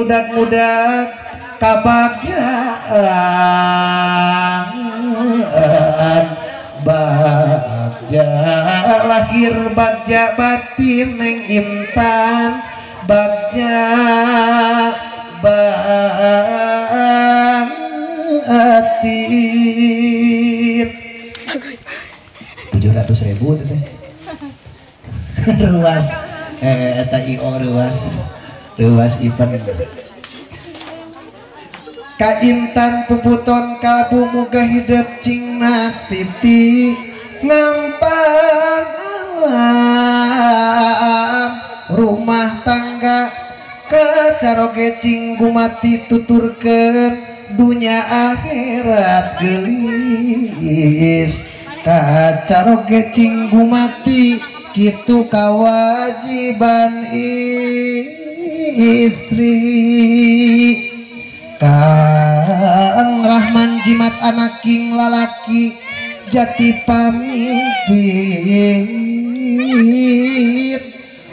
ngudag-ngudag kabagjaan bagja lahir bagja batin neng Intan bagja batin 700.000 teh ruas eta IO ruas ruas event ka Intan puputon kalbu muga hidep cing nastiti ngampang rumah tangga kacaroge cing gumati tuturkeun dunya akhirat geulis kacaroge cing gumati kitu kawajiban istri. Kang Rahman jimat anak king lalaki jati pamimpin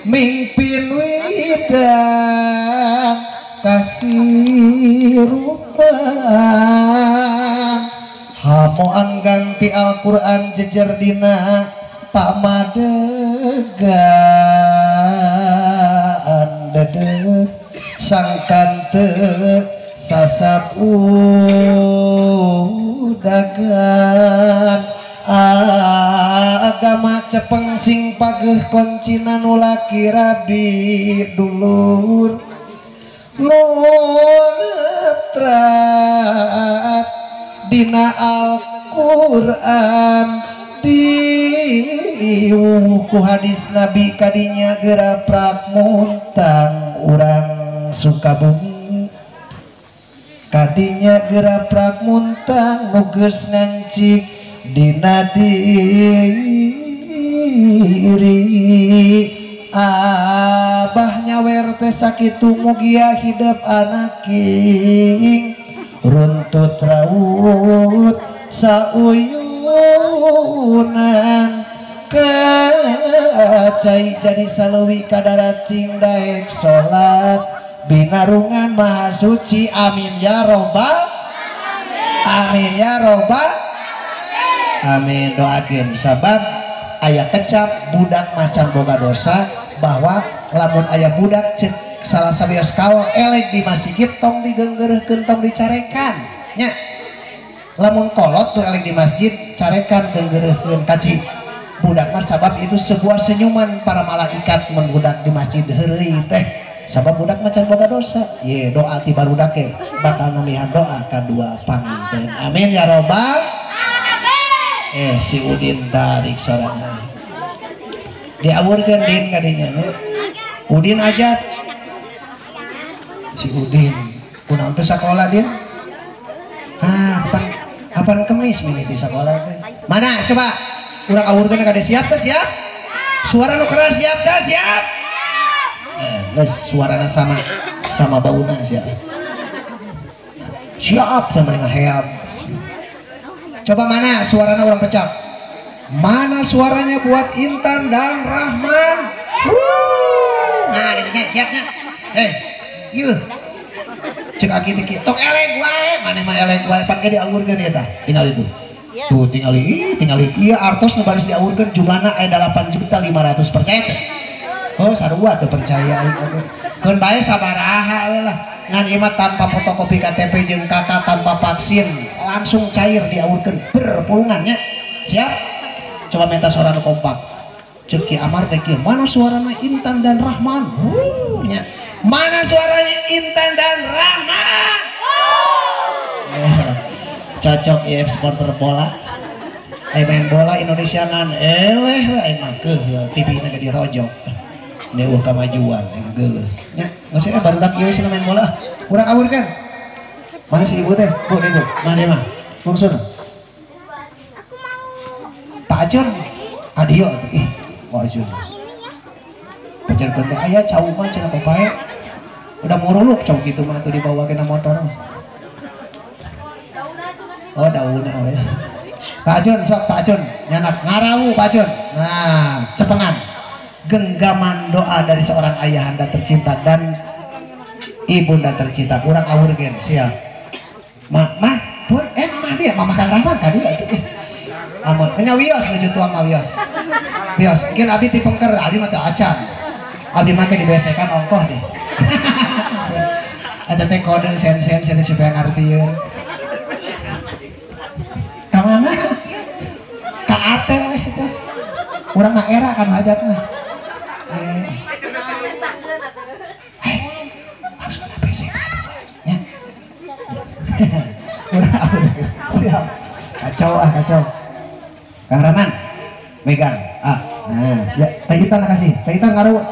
mimpin widang kahirupan hamo anggang ti Al-Qur'an jejer dina pamadegan dedeh sangkan teu sasab udagan agama cepeng sing pageh koncina nu laki rabi dulur nutrat dina Al-Qur'an diwuh ku hadis Nabi kadinya geura prak muntang urang Sukabumi kadinya geura prak muntang nu geus ngancik dina diri abah nyawer teh sakitu mugia hidep anaking runtut raut sauyunan kacai jadi saleuwi kadarat cing daek salat binarungan maha suci. Amin ya robbal amin ya robbal amin. Doakeun sabab aya kecap budak macan boga dosa bahwa lamun aya budak cek salah sawios kaol elek di masjid tong digeunggeureuhkeun tong dicarekan nya. Lamun kolot tuh elek di masjid carekan geunggeureuhkeun kaci budak mah sabab itu sebuah senyuman para malaikat mun budak di masjid heureuy teh sabab budak macan boga dosa. Ye doa ti barudak ge bakal namihan doa kadua panginten. Amin ya robbal. Si Udin tarik sorangan diawurkeun din kadinya Udin ajat si Udin kunaon teh sakola din ah apan kemis mimiti sakola teh mana coba urang awurkeun kade siap teh siap suara nu keras siap teh siap geus suarana sama sama bauna siap siap teh mereka heap. Coba mana suaranya orang pecah? Mana suaranya buat Intan dan Rahman? Nah, gitu siapnya. Yeuh. Cek aki teh tong elek wae, maneh mah elek wae pan ge diawurkeun ieu tah. Tinggal itu. Tuh tingali, ih tingali. Ieu artos nu baris diawurkeun jumlahna aya 8.500.000 percaya teh? Oh, sarua teu percaya aing oge. Keun bae sabaraha we lah. Ngan ieu mah tanpa fotokopi KTP jeung KK tanpa vaksin langsung cair diawurkeun berpulungannya. Siap? Coba minta suara nu kompak. Ceuk Ki Amar teh kieu, mana suarana Intan dan Rahman? Nya. Mana suaranya Intan dan Rahman? Cocok ya supporter bola. Main bola Indonesia ngan eleh we aing mah keuheul TV na ge dirojok. Neuh kamajuan aing geuleuh. Nya, geus we barudak ieu cenah main bola. Urang awurkeun. Mana si ibu teh? Bu, ibu. Mana mah? Langsung. Aku mau. Pak Acun. Adio ih, Pak Acun. Pajarkeun teh aya cau mah cenah bae. Udah muruluk cau kitu mah atuh dibawa kena motor. Oh, daunna we. Pak Acun sok Pak Acun nyanak ngarawu Pak Acun. Nah, cepengan. Genggaman doa dari seorang ayahanda tercinta dan Ibunda tercinta kurang awurgen siap. Mah pun mamah dia, mamah Kang Rahman tadi atuh. Amun nya wios nuju tuang mah wios. Wios, mungkin abdi ti pengker, abdi mah teu acan. Abdi mah dibesekan ongkoh deh. Eta teh kode sen-sen sen supaya ngartieun. Ka mana? Ka ate we situ. Urang mah era kan hajatna. Maksudna besekan nya. Urang siap. Kacau ah kacau. Kang Rahman megang. Ah, nah, ya Teh Itan kasih. Teh Itan ngaru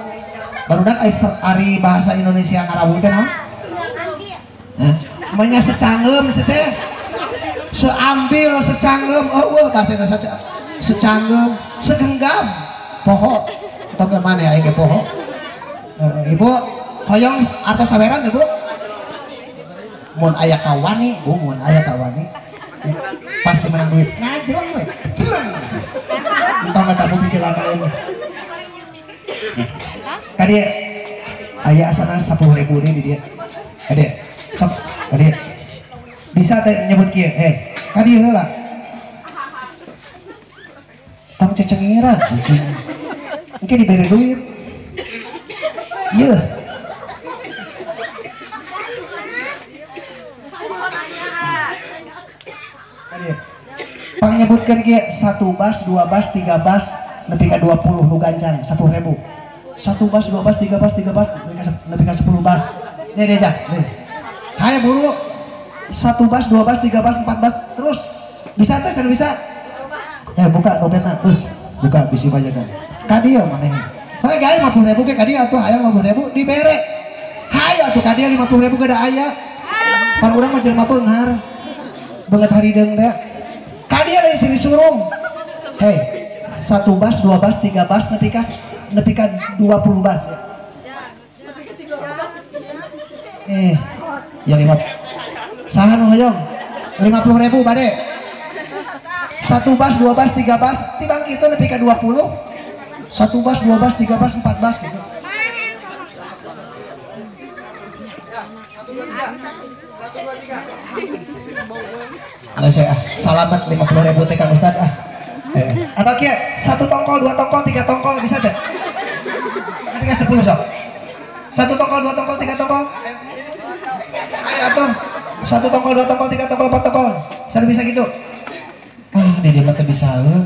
barudak ari bahasa Indonesia ngarawu teh naon? Hah? Manya secanggem sih teh. Seambil secanggem, oh bahasa Indonesia secanggem, segenggam. Poho. Tong mana ya aing poho. Ibu hoyong atau saweran teh, Bu? Mun aya kawani, Bu, mun aya kawani. Pasti menang duit. Ngajreng we. Jreng. Entong eta Bu dicilakaeun. Ka dieu aya asana 10.000 deui di dieu. Ka dieu. Sok ka dieu. Bisa teh nyebut kieu, ka dieu heula. Tong cecengiran, cicing. Engke dibere duit. Yeuh. Pang nyebutkeun kieu 1 bas, 2 bas, 3 bas, nepi ka 20 nu gancan 10.000. 1 bas, 2 bas, 3 bas, 3 bas, nepi ka 10 bas. Nih dia aja, nih. Hayo buru. 1 bas, 2 bas, 3 bas, 4 bas, terus. Bisa teh, saya bisa. Buka dompetna terus. Buka bisi pajakan. Ka dieu maneh. Heuh gae 50.000 ge ka dieu atuh hayang 50.000 dibere. Hayo atuh ka dieu 50.000 ge da aya. Pan urang mah jelema beunghar. Beungeut harideung teh. Ka dieu dari sini surung. Hei, 1 bas, 2 bas, 3 bas, nepi ka 20 bas ya. Ya 5. Saha nu hoyong? 50.000 bade. 1 bas, 2 bas, 3 bas, tibang kitu nepi ka 20. 1 bas, 2 bas, 3 bas, 4 bas gitu. 1 2 3. 1 2 3. Ada saya salamet 50.000 teh Kang Ustad ah. Atau kieu 1 tongkol, 2 tongkol, 3 tongkol bisa teh? Nepi ka 10 sok. 1 tongkol, 2 tongkol, 3 tongkol. Ayo atuh. 1 tongkol, 2 tongkol, 3 tongkol, 4 tongkol. Saya bisa gitu. Ah, di dia mah teu bisa heuh.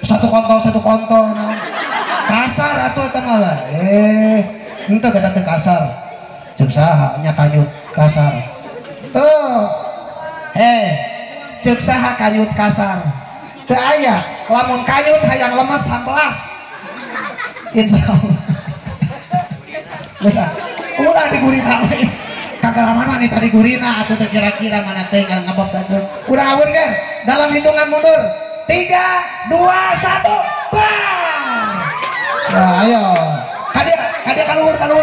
1 kontol, 1 kontol naon. Kasar atuh eta mah lah. Henteu eta teh kasar. Ceuk saha nya kanyut kasar. Tuh. Ceuk saha kanyut kasar. Teu aya, lamun kanyut hayang lemes hampelas. Insyaallah. Geus ah. Ulah digurina we. Kang Rahman mah tadi gurina atuh teh kira-kira mana teh ngabab batur. Urang awurkeun dalam hitungan mundur. 3 2 1 bang. Nah, ayo. Ka dieu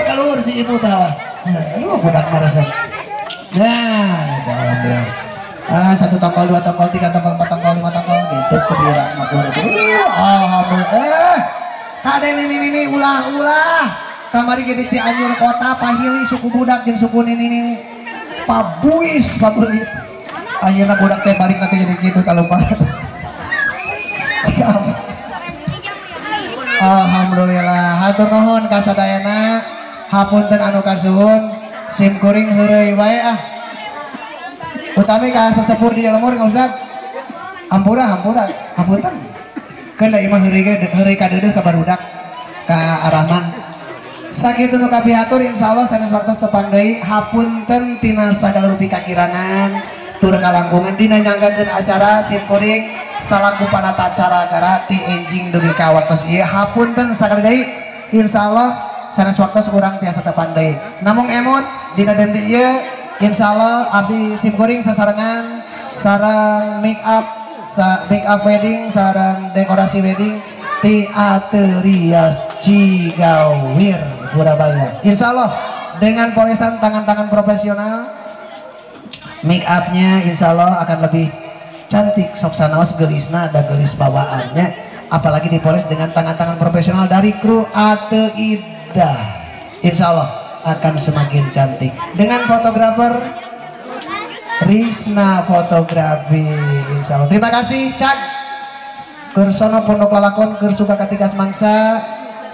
kaluhur si ibu tah. Aduh budak mah resep. Nah, itu alhamdulillah. Ah, 1 tongkol, 2 tongkol, 3 tongkol, 4 tongkol, 5 tongkol gitu kebira 50.000. Alhamdulillah. Kade nini ulah-ulah. Kamari ge di Cianjur kota pahili suku budak jeung suku nini. Pabuis pabelit. Akhirna budak teh balik nanti jadi kitu kalumpat. Siap. Alhamdulillah. Hatur nuhun ka sadayana. Hapunten anu kasuhun. Sim kuring heureuy wae ah. Utami ka sesepuh di lemur Kang Ustad. Hampura hapunten. Keun da imah heureuy ge heureuy kadeudeuh ka barudak ka Arahman. Sakitu nu kapihatur insyaallah sanes waktos tepang deui hapunten tina sagala rupi kakirangan tur kalangkungan dina nyanggakeun acara sim kuring salaku panata acara gara ti enjing dugi ka waktos ieu hapunten sakali deui insyaallah sanes waktos urang tiasa tepang deui. Namung emut dina dinten ieu insyaallah abdi sim kuring sasarengan sareng make up wedding sareng dekorasi wedding ti Aterias Cigawir Surabaya. Insyaallah dengan polesan tangan-tangan profesional make upnya insyaallah akan lebih cantik sok sanaos gelisna dan gelis bawaannya, apalagi dipoles dengan tangan-tangan profesional dari kru Ateida. Insyaallah akan semakin cantik. Dengan fotografer Risna Fotografi, insya Allah. Terima kasih Cak Kersono Pondok Lalakon Kersuka Katikas Mangsa.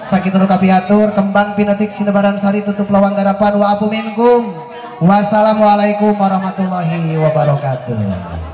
Sakitu nu kapihatur, kembang pinetik sinebaran sari tutup lawang garapan wa apu minkum. Wassalamualaikum warahmatullahi wabarakatuh.